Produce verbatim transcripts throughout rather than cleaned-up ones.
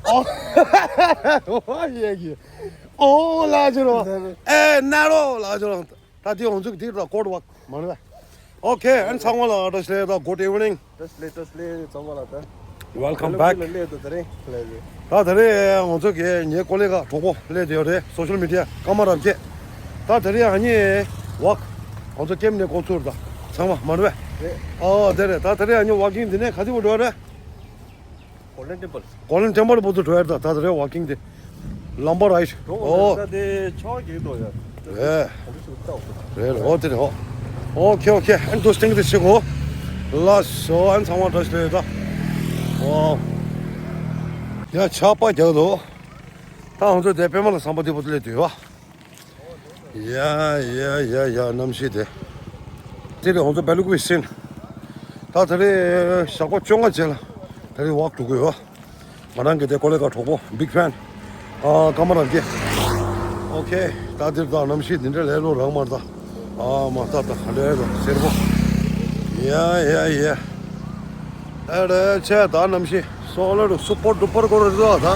ཨོ། ཨོ་ཡེ་གི། ཨོ་ལ་ཇོ་རོ། ཨེ་ན་རོ་ལ་ཇོ་རོ། ད་དེ་ཧོན་ཚུགས་དེ་ད་ཀོ་ཌི་ཝརྐ་མ་རེད། ཨོ་ཁེ། ཨན་ཚང་མ་ལ་བཀྲ་ཤིས་བདེ་ལེགས། Good evening. བཀྲ་ཤིས་བདེ་ལེགས། བཀྲ་ཤིས་བདེ་ལེགས་ཚང་མ་ལ། ད་Welcome back. ལ་ལས་དུ་དེ་རིང་ལས་རེད། ད་དེ་རིང་ང་ཚོ་གི་ངའི་ཀོ་ལེ་ག་གྲོགས་པོ་སླེབས་བསྡད་ཡོད་རེད། སོ་ཤལ་མི་ཌི་ཡ་ཀརྨ་རབ་རྒྱས། ད་དེ་རིང་ཨ་ནི་ཝག་ང་ཚོ་ཀེམ་ནས་འགོ་ཚུགས་རེད། ད་ཚང་མ་མ་རེད་པས། རེད། ཨོ་དེ་རེད། ད་དེ་རིང་ཨ་ནི་ཝག་ཀིང་འདི་ནས་ག་དུས་འགྲོ་རེད། Golden Temple. Golden Temple བར་དུ་འགྲོ་ཡ་རེད། ད་ད་དེ་རིང་ཝག་ཀིང་དེ་ལམ་པ་རའིཌ། ཨོ་ད་དེ་ཆོག་གི་འགྲོ་ཡ། རེད། རེད་རེད། ཨོ་དེ་རེད། ཨོ་ཨོ་ཁེ་ཨོ་ཁེ། ཨན་དུ་སྟེང་དེ་ཆེ་གོ། ལགས་སོ། ཨན་ཚང་མ་བཀྲ་ཤིས་བདེ་ལེགས། ད་ཨོ་ཡ་ཆར་པ་རྒྱག་འདུག། ད་ང་ཚོ་དེ་པད་མ་ལ་ཟམ་པ་དེ་བར་དུ་སླེབས་དུས་བ། ཡ་ཡ་ཡ་ཡ། གནམ་གཤིས་དེ། དེ་རིང་ང་ཚོ་བེ་ལུག་བི་སིན། ད་དེ་རིང་ཞག་པོ་བཅོ་ལྔ་རྗེས་ལ་དེ་རིང་ཝག་འགྲོ་གི་ཡོད། ང་རང་གི་དེ་ཀོ་ལེ་ག་གྲོགས་པོ་བིག་ཕེན། ཨ་ཀརྨ་རབ་རྒྱས། ཨོ་ཁེ། ད་དེར་ད་གནམ་གཤིས་འདི་འདྲ་ལས་ལོ་རང་མར་ད། ཨ་མ་ད་ད་ལས་ལོ་སེར་པོ། ཡ་ཡ་ཡ། ཨ་རེ་ཆེ། ད་གནམ་གཤིས་སོ་ལོ་རུ་སུ་པོ་ཌུ་པར་གོ་རུ་ད།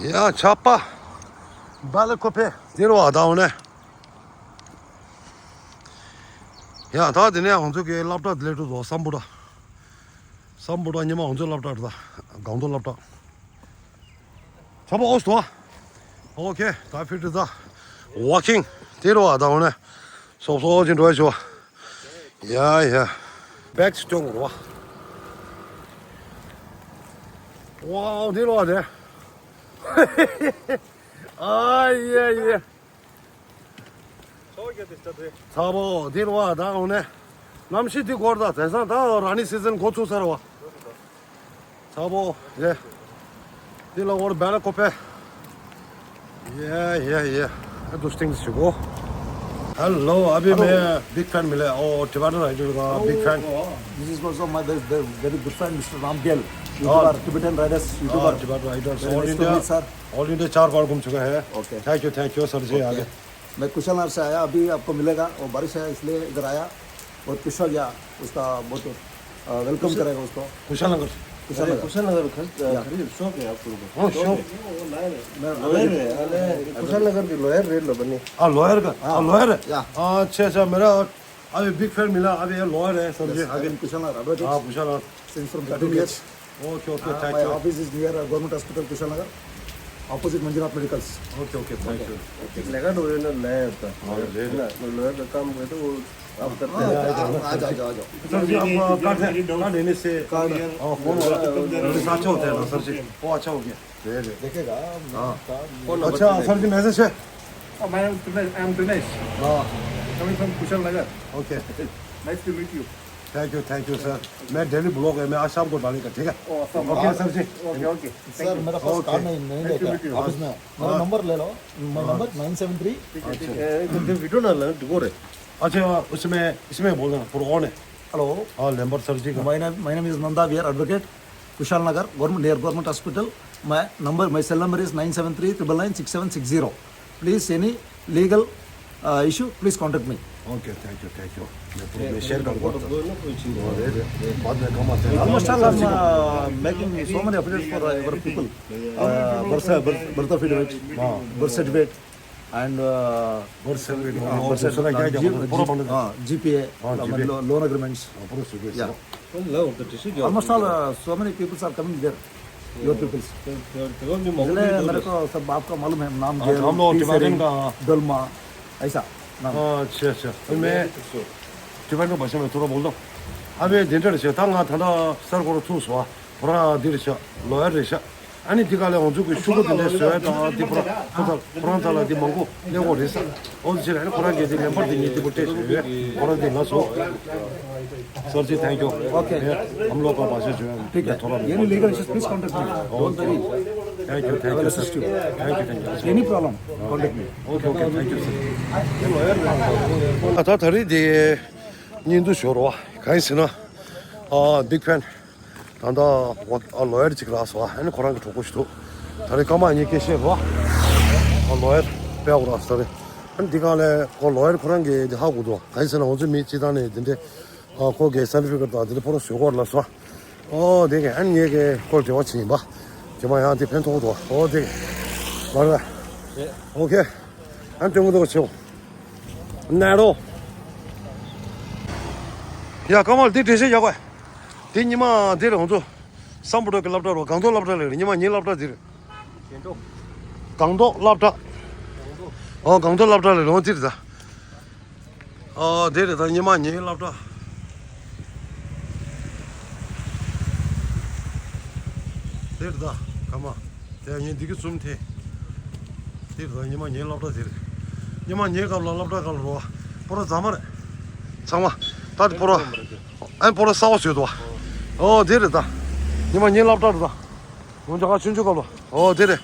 ཡ་ཆར་པ། བ་ལ་ཁོ་པེ་དེ་རུ་བ་ད་འོ་ནས། ཡ་ད་དེ་ནས་ང་ཚོ་གི་སློབ་གྲྭ་དེ་ལས་འགྲོ་དོ་སམ་བྷོ་ཊ། སམ་བྷོ་ཊ་ཉི་མ་ང་ཚོའི་སློབ་གྲྭ་རེད། ད་སྒང་ཏོག་སློབ་གྲྭ། ཆར་པ་ཨོ་སྟོ། ཨོ་ཁེ། ད་ཕི་ཏི་ད་ཝག་ཀིང་དེ་རུ་བ་ད་འོ་ནས་སོབ་སོབ་ཅིག་འགྲོ་ཡ་ཆོ། ཡ་ཡ། བེག་སི་ཀྱོང་རུ་བ། ཝའོ་དེ་རུ་བ་དེ། ཨ་ཡ་ཡ། ཚ་བོ་འདི་རུ་བ་ད་འོ་ནས། གནམ་གཤིས་འདི་སྐོར་ད་དེང་སང་ད་ར་ནི་སི་ཛན་འགོ་ཚུགས་ཚར་བ། ཚ་བོ་རེད། འདི་ལ་འོར་བེ་ལ་ཁོ་པེ། ཡ་ཡ་ཡ། ཨ་དུ་སྟེང་ཞུ་གོ། Hello, अभी मैं big fan मिला। ओ, Tibetan rider का big fan. This is also my very, very, very good friend, Mister Ramgyal, YouTuber, Tibetan Riders, YouTuber। Tibetan Riders, very nice to meet, sir। All India चार बार घूम चुका है। Okay. Thank you, thank you, sir ji. Okay. आगे। मैं कुशाल नगर से आया, अभी आपको मिलेगा, वो बारिश है इसलिए इधर आया। बहुत खुश हो गया, उसका बहुत, अ, वेलकम कुशा-, करेगा उसको। कुशाल नगर। कुशाल अरे, नगर। कुशाल नगर खर-, अ, या। खरीद शॉप है आपको उधर। हाँ, शॉप शॉप। है। मेरा लॉयर है, अरे, कुशाल नगर की लॉयर रेट लो बनी। हाँ, लॉयर का? हाँ। हाँ, लॉयर है? या। हाँ, अच्छा, अच्छा, मेरा अभी बिग फैन मिला, अभी ये लॉयर है, सर जी, यस, आगे। आई एम कुशाल नगर, एडवोकेट। हाँ, कुशाल नगर। Since from thirteen years। Okay, okay, uh, thank you। My office is near, uh, Government Hospital, Kushalnagar, opposite Manjunath Medicals। Okay, okay, thank you। Okay। लेगा लॉयर ना, लॉयर का। हाँ, ले लो। ना, लॉयर का काम करते वो आप करते हैं। हाँ, आ जाओ, आ जाओ, आ जाओ। सर जी, आप, अ, कार्ड है, कार्ड लेने से, कार्ड। हाँ, फोन वाला, मेरे साथ अच्छा होता है ना, सर जी? वो अच्छा हो गया। दे दे। देखेगा, हाँ। काम। फोन नंबर अच्छा, दे दे। सर जी, मैसेज है। Oh, my name is Trinesh. I am Trinesh। हाँ। Coming from Kushalnagar। Okay। Nice to meet you। Thank you, thank you, sir। मैं डेली ब्लॉग है, मैं आज शाम को डालेगा, ठीक है? Oh, awesome। Okay, sir ji. Okay, okay. Sir, मेरा पास कार्ड नहीं, नहीं लेके ऑफिस में। मेरा नंबर ले लो। My number nine seven three। ठीक है, ठीक है। ए, वीडियो ना लेना, दुगो रे। अच्छा, उसमें, इसमें बोल देना, फॉर ऑन है। Hello। हाँ, नंबर सर जी का। My name, my name is Nanda, we are advocate, Kushalnagar, government, near Government Hospital। My number, my cell number is nine seven three triple nine six seven six zero। Please, any legal, uh, issue, please contact me। Okay, thank you, thank you। मैं पूरा, मैं शेयर करूँगा। बाद में काम आते हैं। Almost all, I'm, uh, making so many updates for, uh, our people। Uh, birth, birth, birth affidavit, हाँ। Birth certificate, and, uh, birth certificate, हाँ, और बर्थ दूसरा क्या, क्या, सर्टिफिकेट, पूरा बन गया। हाँ, जीपीए, हाँ, मतलब जीपीए। लो-, लोन एग्रीमेंट्स। हाँ, पूरा सीरियस। या। Almost all, uh, so many peoples are coming there, your peoples। इसलिए मेरे को सब आपका मालूम है, नाम हाँ, जेल, हम लोग टी टिबेटन सेरिंग, का, हाँ। डोलमा, ऐसा नाम। हाँ, अच्छा, अच्छा। तो मैं टिबेटन भाषा में थोड़ा बोल दूँ। अबे डेंटल से तंग था ना, सर को तो सो, पूरा दिल से, लॉयर से। ཨ་ནི་འདི་ག་ལས་ང་ཚོ་གི་ཤོག་གུ་འདི་འདྲའི་བཟོ་ཡ་དང་འདི་ཕོ་ར་ཁོ་ཚ་ཁོ་རང་ཚ་ལ་འདི་མང་པོ་ལེན་དགོས་རེད་ས། འོ་དེ་ཕྱིར་ཨ་ནི་ཁོ་རང་གིས་འདི་ལེན་པར་འདི་ངས་འདི་པོ་སྤྲད་བྱས་ཡོད། ཁོ་རང་འདི་ལ་སོ། Sir जी, thank you। ओके। हम लोग का भाषा जो है, ठीक है। थोड़ा ये नहीं legal issues, please contact me. Don't worry. Thank you, thank you, sir। Thank you, thank you। Any problem, contact me. Okay, okay, thank you, sir। ད་ད་རེས་འདི་ཉིན་དུ་ཞོར་བ་གང་ཡིན་ཟེར་ན། ཨ་བིག་ཕེན། ད་ལྟ་ཨ་ལོ་ཡར་གཅིག་རག་སོང་། ཨ་ནི་ཁོ་རང་གི་གྲོགས་པོ་ཞིག་འདུག། ད་རེས་སྐར་མ་གཉིས་སྐད་བཤད་རོགས། ཨ་ལོ་ཡར་དཔེ་ཡག་པོ་རག་སོང་། ད་རེས་ཨ་ནི་འདི་ག་ལས་ཁོ་ལོ་ཡར་ཁོ་རང་གིས་འདི་ཧ་གོ་འདུག། གང་ཡིན་ཟེར་ན་ང་ཚོའི་མི་སྤྱི་བཏང་ནས་འདི་འདྲའི་ཨ་ཁོ་གི་སར་ཊི་ཕི་ཀེཊ་དང་འདི་འདྲ་ཕོ་རོ་བཟོ་དགོས་ལབ་སོང་། ཨོ་དེ་གས་ཨ་ནི་ངེད་ཀྱི་ཁོར་འབྲེལ་བ་བྱས་ཡིན་པ། ཁྱེད་མ་ཡང་དེ་ཕན་ཐོགས་འདུག་ཨོ་དེ་མ་རེད། ཨོ་ཁེ། ཨ་སྟོན་གི་འདུག་ཆེའོ། ནད་རོ། ཡ་ཀ་མ་ལ་དེ་འགྲེལ་བཤད་རྒྱག་གོ། དེ་ཉི་མ་དེ་རེད་ང་ཚོ། སམ་བྷོ་ཊ་གི་སློབ་གྲྭ་རོ་སྒང་ཏོག་སློབ་གྲྭ་ལ་རེད། ཉི་མ་ངའི་སློབ་གྲྭ་དེ་རེད། སྒང་ཏོག་སློབ་གྲྭ། ཨོ་སྒང་ཏོག་སློབ་གྲྭ་ལ་རོ་དེ་རེད་ད། ཨོ་དེ་རེད་ད། ཉི་མ་ངའི་སློབ་གྲྭ། དེ་རེད་ད། ཀ་མ། དེ་ངས་འདི་གི་ཛུམ་འཐེན། དེ་རེད་ད། ཉི་མ་ངའི་སློབ་གྲྭ་དེ་རེད། ཉི་མ་ངའི་སྐབས་ལ་སློབ་གྲྭ་སྒང་ལ་རོ། སྤོ་ར་རྫ་མ་རེད། ཚང་མ། ད་དེ་སྤོ་ར། ཨན་སྤོ་ར་གསར་པ་བཟོས་འདུག་བ། ཨོ་དེ་རེད་ད། ཉི་མ་ངའི་སློབ་གྲྭ་རེད་ད། ངོ་འཇགས་ཆུང་ཆུང་སྐབས་ལ། ཨོ་དེ་རེད།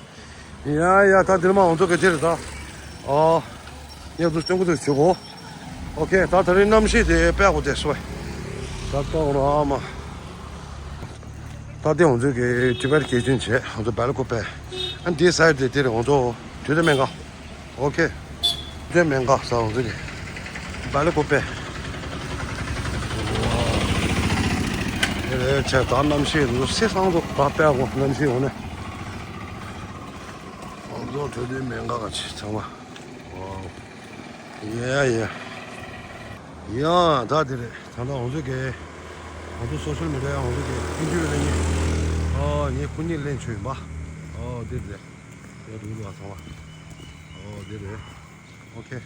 ཡ་ཡ་ད་འདིར་མ་འོང་ཚོ་ག་དེ་རེད་ད། ཨོ། ཡ་དུ་སྟོན་གོ་དུ་བྱེད་གོ། ཨོ་ཁེ། ད་ད་རེས་གནམ་གཤིས་དེ་དཔེ་གོ་དེ་སོ། ད་ལྟ་འོང་ར་མ། ད་དེ་འོང་ཚོ་གི་ཊི་བེཊ་སྐད་ཆེན་བྱས་འོང་ཚོ་བལ་ཀོ་པེ། ཨ་འདི་སའིཌ་དེ་དེ་རེད་འོང་ཚོ་དུས་དེ་མེད་ག། ཨོ་ཁེ། དེ་མེད་ག་ས་འོང་ཚོ་གི། བལ་ཀོ་པེ། དེ་རེད་བྱས་ད་གནམ་གཤིས་འདུག་སེ་སང་འདུག་ད་དཔེ་གོ་གནམ་གཤིས་འོང་ནས། ཨང་ཚོ་གྲོས་བསྡུར་མེད་འགག་ག་ཆེ་ཚང་མ། ཝའོ། ཡ་ཡ། ཡ་ད་དེ་རེད་ད་ལྟ་ང་ཚོ་གི། ང་ཚོ་སོ་ཤལ་མི་ཌི་ཡ་ང་ཚོ་གི་ཨིན་ཊར་བིའུ་ལེན་མཁན། ཨ་ངས་ཁོ་གཉིས་ལེན་ཆོག་ཡིན་པ། ཨོ་དེ་རེད། ཡ་འགྲོ་འགྲོ་བ་ཚང་མ། ཨོ་དེ་རེད། ཨོ་ཁེ།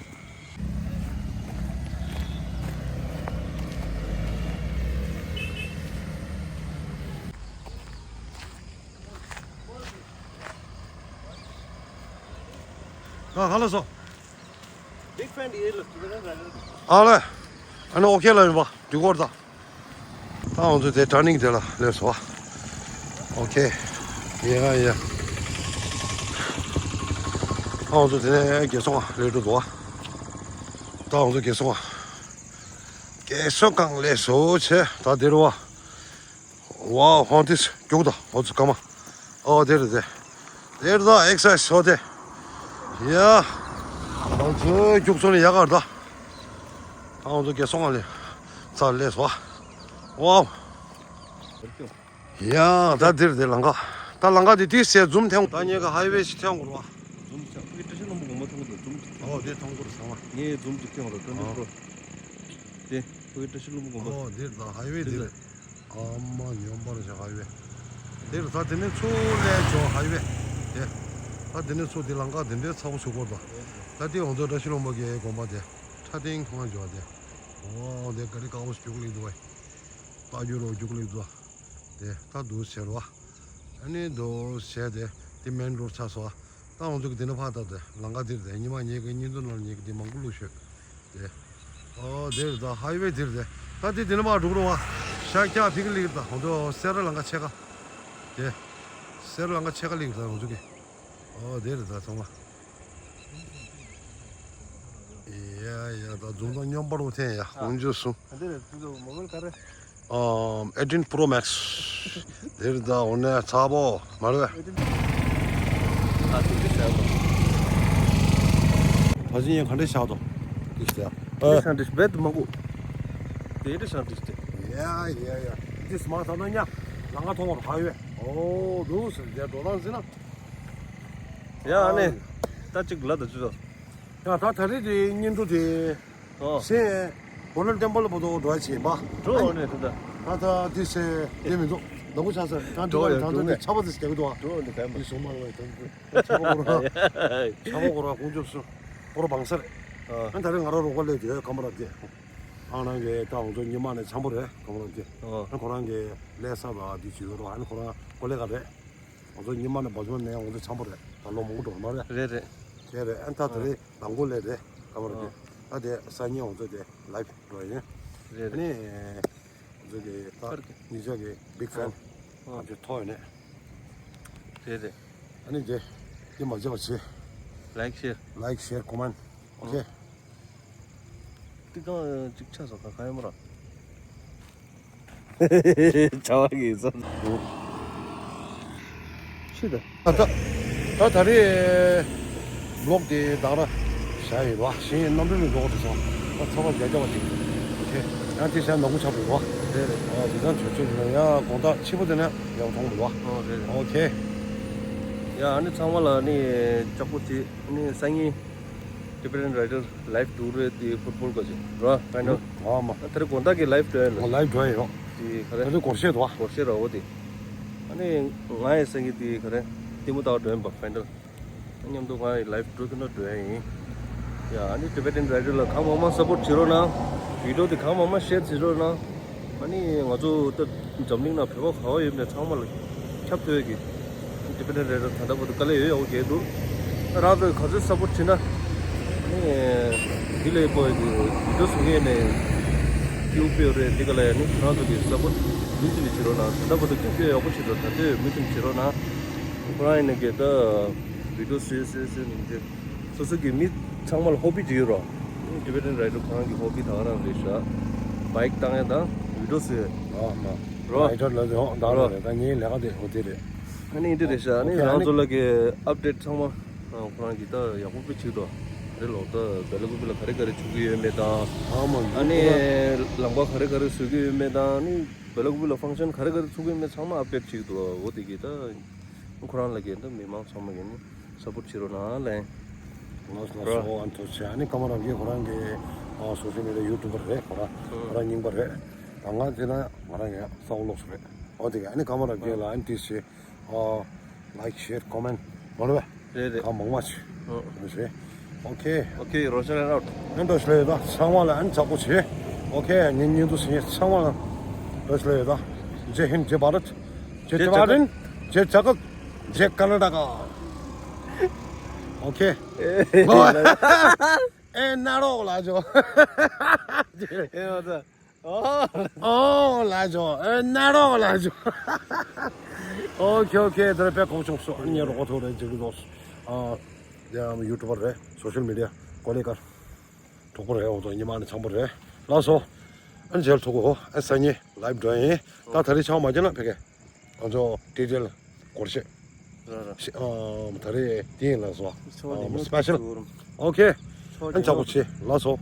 ཨ་ཧ་ལོ་སོ། Big fan ཡེ་ལ་ཏུ་ན་ར་ལ། ཨ་ལེ། ཨ་ནི་ཨོ་ཁེ་ལ་ཡིན་པ་འདི་སྐོར་ད། ད་ང་ཚོ་དེ་ཊར་ནིང་དེ་ལ་སླེབས་སོ། ཨོ་ཁེ། ཡ་ཡ། ད་ང་ཚོ་དེ་ནས་རྒྱལ་སོང་ང་སླེབས་འགྲོ་འདུག་བ། ད་ང་ཚོ་རྒྱལ་སོང་ང་། རྒྱལ་སོང་གང་སླེབས་སོ་བྱས་ད་དེ་རུ་བ། ཝའོ་ཧོན་ཏིས་རྒྱུག་ད་ཧོ་ཚུ་ཀ་མ། ཨོ་དེ་རེད་དེ། དེ་རེད་ད་ཨེག་སར་སའི་ཛི་ཧོ་དེ། ཡ། ང་ཚོའི་རྒྱུག་ཚོ་ནི་ཡག་གར་ད། ད་ང་ཚོ་རྒྱལ་སོང་ང་ལེ། ཚ་ལེ་སོ། ཝའོ། ཡ་ད་དེ་རེད་དེ་ལམ་ཁ། ད་ལམ་ཁ་དེ་དེ་སའི་ཛུམ་ཐེངས་ད་ཉེ་ག་ཧའི་ཝེ་ཞིག་ཐེངས་གོ་ར། ཛུམ་ཆ་ཕ་གི་བཀྲ་ཤིས་ལྷུན་པོ་དགོན་པ་ཐོན་གོ་ཛུམ། ཨོ་དེ་ཐོང་གོ་ར་ཚང་མ། ངས་ཛུམ་དེ་ཐེངས་ར་ཊུ་ཝེན་ཊི་ཕོར། དེ་ཕ་གི་བཀྲ་ཤིས་ལྷུན་པོ་དགོན་པ། ཨོ་དེ་ད་ཧའི་ཝེ་དེ་རེད། ཨ་མ་ཉོན་པར་བྱ་ཧའི་ཝེ། དེར་ད་དེ་ནས་ཚུར་སླེབས་ཆོག་ཧའི་ཝེ། དེ། ད་དེ་ནས་ཚུར་དེ་ལམ་ཁ་དེ་འདྲའི་ཚ་པོ་ཞུ་སྐོར་དང་། ད་དེ་ང་ཚོ་བཀྲ་ཤིས་ལྷུན་པོ་གི་དགོན་པ་དེ། ཁྲ་ཏིང་ཁང་འཇོག་དེ། འོ་དེ་ག་རི་དཀར་པོ་རྒྱུག་ལེགས་འདུག་བས། རྟ་རྒྱུག་རོགས་རྒྱུག་ལེགས་འདུག་དེ་ད་འདུག་ཟེར་བ། ཨ་ནི་འདུག་ཟེར་དེ་དེ་མེན་རོ་ཌི་ཆགས་སོ། ད་ང་ཚོ་གི་དེ་ནས་ཕར་ད་དེ་ལམ་ཁ་དེར་དེ་ཉི་མ་ཉལ་གི་སྙིང་དོན་ནང་ཉལ་གི་དེ་མང་པོ་བླུགས་ཤོད། དེ། ཨོ་དེ་རེད་ད་ཧའི་ཝེ་དེ་རེད་དེ། ད་དེ་དེ་ནས་མར་འགྲོ་གི་རེད་བ། ཤར་རྒྱག་ཕ་གི་ལེགས་རེད་ད་ཧོང་དོ་སེ་ར་ལམ་ཁ་ཕྱེད་ཀ་དེ། སེ་ར་ལམ་ཁ་ཕྱེད་ཀ་ལེགས་རེད་ད་ཧོང་ཚུགས་ཀྱི། ཨོ་དེ་རེད་ད་ཚང་མ། ཡ་ཡ་ད་འཛུམ་དང་སྨྱོན་པ་རུ་འཐེན་ཡ་ཧོང་ཇོ་སུ། ཨ་འདི་རེད་ཚུགས་མོ་བལ་ག་རེ། ཨམ་ཨེ་ཊིན་པྲོ་མེག་སི། དེ་རེད་ད་འོ་ནས་ཚ་པོ་མ་རེད་པས། ཨ་དེ་འདྲ་བྱས་པ། ད་ཅི་ཡིན་ག་འདྲ་བཞག་དོ། དེ་བྱས། དེ་ཤང་དྲིས་བེད་མ་གུ། དེ་འདྲ་ཤང་དྲིས་ཏེ། ཡ་ཡ་ཡ། དེ་སྨ་ད་ན་ཉ། ལང་ང་ཐོང་བར་ཧ་ཡོད། ཨོ་འདུག་ཟེར་དེ་འགྲོ་སྟངས་ཟིན་ན། ཡ་ཨ་ནི། ད་ཅིག་ལ་ད་ཅི་ཟོ། ཡང་ད་ད་རེས་དེ་བརྙན་འཕྲིན་དེ། ཨོ། སེ། གོ་ལ་བརྟན་པ་ལ་བོ་དོ་འགྲོ་བ་བྱེད་པ། འགྲོ་འོ་ནས་ད་ད། ད་ད་དེ་སེ་དེ་མི་འདུག་ནག་པོ་ཆགས་སེ་ད་འགྲོ་འགྲོ་ཡ་ད་འགྲོ་འགྲོ་ནས་ནས་ཆ་པ་དེ་སྐྱེ་གི་འདུག་ཨ། འགྲོ་འོ་ནས་ད་ཡིན་པ། དེ་སོང་མ་རེད་ད་ཆ་པ་གོ་ར་ཆ་པ་གོ་ར་ཀོང་ཇོབ་སུ་གོ་ར་བང་ས་རེད། ཨ། ཨ་ད་རེས་ང་རང་རོགས་པ་ལས་དེ་ཀམ་པ་ར་དེ་ཨ་ནང་གི་ད་འོང་ཚོ་ཉི་མ་ནས་འཆམ་པོ་རེད་ཀམ་པ་ར་དེ། ཨ། ཨ་ཁོ་རང་གི་ལས་ས་བ་དེ་བྱེད་ཡོད་རོགས་ཨ་ནི་ཁོ་རང་ཀོ་ལེ་ག་རེད། ང་ཚོ་ཉི་མ་ནས་བ་ཇོ་ནས་ང་ཚོ་འཆམ་པོ་རེད། ད་ལོ་མང་པོ་འགྲོ་མ་རེད། རེད་རེད། དེ་རེད་ཨན་ད་དེ་རེད་ལང་གོ་ལས་རེད་ཀ་བ་རེད། ཨ། ད་དེ་སང་ཉིན་ང་ཚོ་དེ་ལའིབ་འགྲོ་ཡིན། རེད་རེད། ཨ་ནི་ང་ཚོ་གི་ད་ཁར་གི་ཉི་ཤག་གི་བིག་ཕེན། ཨ། ང་ཚོ་ཐོག་ཡོད་ནས། རེད་རེད། ཨ་ནི་དེ་དེ་མ་བརྗེད་པ་བྱེད། ལའིག་ཤེར། ལའིག་ཤེར་ཀོ་མེན། ཨོ་ཁེ། ཏི་ཀང་ཅིག་ཆ་སོ་ཁ་ཁ་ཡ་མ་ར། བྱ་བ་གི་བསམ། ཤི་ད། ད་ད་ད་རེས་བློག་དེ་དང་ར་བྱ་ཡོད་ར་ཞིང་རྣམ་འགྲུལ་ལས་འགྲོ་དེ་སོང་ད་ཚ་བ་རྒྱ་རྒྱ་བ་དེ་ཁེ་ཡང་དེ་བྱ་ནག་པོ་ཆགས་པ་ཡོད་ར། རེད་རེད། ཨ་དེ་ཚང་བྱོས་བྱོས་ཡང་དགོང་དག་ཕྱི་པོ་དེ་ན་ཡག་མཐོང་མི་ར། ཨོ་རེད་རེད། ཨོ་ཁེ། ཡ་ཨ་ནི་ཚང་མ་ལ་ཨ་ནི་ལྕགས་པོ་ཅིག་ཨ་ནི་སང་ཉིན་Tibetan Rider live tour རེད་དེ་ཕུཊ་བོལ་ག་ཅིག་ར་ཕའི་ནལ། ཨ་མ། ད་རེས་དགོང་དག་གི་live འགྲོ་ཡ་ལ། ལའིབ་འགྲོ་ཡ་ཡོད། དེ་ག་རེ། ད་རེས་སྒོར་གཞས་འདུག་ཨ། སྒོར་གཞས་ར་འོ་དེ། ཨ་ནི་ང་ཡི་སང་ཉིན་དེ་ག་རེ་ལྟད་མོ་ལྟ་བ་འགྲོ་ཡིན་པ་ཕའི་ནལ། མཉམ་དུ་ང་ཡི་live འགྲོ་གི་ན་འགྲོ་ཡ་ཡིན། ཡ་ཨ་ནི་Tibetan Rider ལ་གང་མང་མང་support བྱེད་རོགས་གནང་། video དེ་གང་མང་མང་share བྱེད་རོགས་གནང་། ཨ་ནི་ང་ཚོ་ད་འཛམ་གླིང་ནང་བོད་པ་ག་བ་ཡོད་མེད་ཚང་མ་ལ་ཁྱབ་ཐུབ་ཡ་གི་Tibetan Rider ད་ལྟ་བར་དུ་དཀའ་ལས་ཡོད་ཡག་པོ་རྒྱག་འདུག་ད་རང་ཚོས་ག་ཚོད་support བྱེད་ན་ཨ་ནི་འདི་ལས་ཕོ་ཡ་གི་video བཟོ་མཁན་ནས་view སྤེལ་རེད། འདི་ག་ལ་ཡ་ནི་ཁྱེད་རང་ཚོ་གི་support མུ་མཐུད་ནས་བྱེད་རོགས་གནང་། ད་ལྟ་བར་དུ་ཁྱབ་སྤེལ་ཡག་པོ་བྱེད་འདུག་ད་ལྟ་མུ་མཐུད་བྱེད་རོགས་གནང་། ཁོ་རང་ཡིན་ན་གི་ད་video བཟོས་བཟོས་བཟོས་ནས་སོ་སོ་གི་མི་ཚང་མ་ལ་hobby ཅིག་ཡོད་རོ། Tibetan Rider ཁོ་རང་གི་hobby ད་ག་རང་རེད་ཤག bike བཏང་ཡ་དང་video བཟོས། ཨ་མ། རོ། Rider ལ་དེ་ཧོ་ད་རོ་རོ་རེད། ད་ངའི་ལས་ཀ་དེ་ཧོ་དེ་རེད། ཨ་ནི་འདི་རེད་ཤག་ཨ་ནི་okay རང་ཚོ་ལ་གི་update ཚང་མ་ཨ་ཁོ་རང་གི་ད་ཡག་པོ་དཔེ་ཅིག་འདུག་རེད་ལོ། ད་སྦེ་ལ་ཀུ་པི་ལ་ག་རེ་ག་རེ་བྱུང་གི་ཡོད་མེད་དང་། ཨ་མ། ཨ་ནི་ལམ་ཁ་ག་རེ་ག་རེ་བཟོ་གི་ཡོད་མེད་དང་། ཨ་ནི་སྦེ་ལ་ཀུ་པི་ལ་function ག་རེ་ག་རེ་ཚུགས་ཀྱི་ཡོད་མེད་ཚང་མ་update ཅིག་འདུག་འོ་དེ་གི་ད་ཁོ་རང་ལ་གི་ད་མི་མང་ཚང་མ་གི་ནི་support བྱེད་རོགས་གནང་ལན། ལགས་ལགས་སོ། ཨ་ནི་ཐུགས་རྗེ་ཆེ། ཨ་ནི་ཀརྨ་རབ་རྒྱས་ཁོ་རང་གི་ཨ་social media YouTuber རེད། ཁོ་རང་ཁོ་རང་རྙིང་པ་རེད། ད་ང་དེ་ན་ང་རང་གི་གསར་པ་ལོགས་སུ་རེད། འོ་དེ་གི་ཨ་ནི་ཀརྨ་རབ་རྒྱས་ལ་ཨ་ནི་ཐུགས་རྗེ་ཆེ། ཨ་like share comment མ་རེད་པས། རེད་རེད། གང་མང་མ་ཞིག་ཨ། རེད་ཤེ། Okay okay Roger and out. ཨན་འགྲོ་ཤི་ལེ་ད་ཚང་མ་ལ་ཨན་ཚ་པོ་ཆེ། Okay ཉིན་ཉིན་དུ་སི་ཚང་མ་ལ་འགྲོ་ཤི་ལེ་ད། Jai Hind, Jai Bharat, Jai Jai Tibetan, Jai Jagat, Jai Karnataka. Okay. ཨེ་ན་རོགས་ལ་ཇོ། ཨེ་མ་ད། ཨོ་ལ་ཇོ། ཨེ་ན་རོགས་ལ་ཇོ། Okay okay དེ་རེད་པས། གོང་ཆུང་སོ་ཉེ་རོགས་ཐོག་རེད་ཅིག་དོ། ཨ་ཡ་YouTuber རེད། Social media ཀོ་ལེ་ཀར་གྲོགས་པོ་རེད། འོ་དོ་ཉི་མ་ནི་ཚང་པོ་རེད། ལགས་སོ། ཨན་ཇེལ་ཐུག་གོ། ཨན་སང་ཉིན་live འགྲོ་ཡིན། ད་ད་རེས་ཆང་མ་བརྒྱབ་ན་ཕ་གི་ང་ཚོ་ཏི་ཏི་ལ་སྒོར་གཞས། ར་ར། ཨ་ད་རེས་དེ་ཡིན་ལགས་སོ། ཨ་special། Okay ཨན་ཚ་པོ་ཆེ་ལགས་སོ།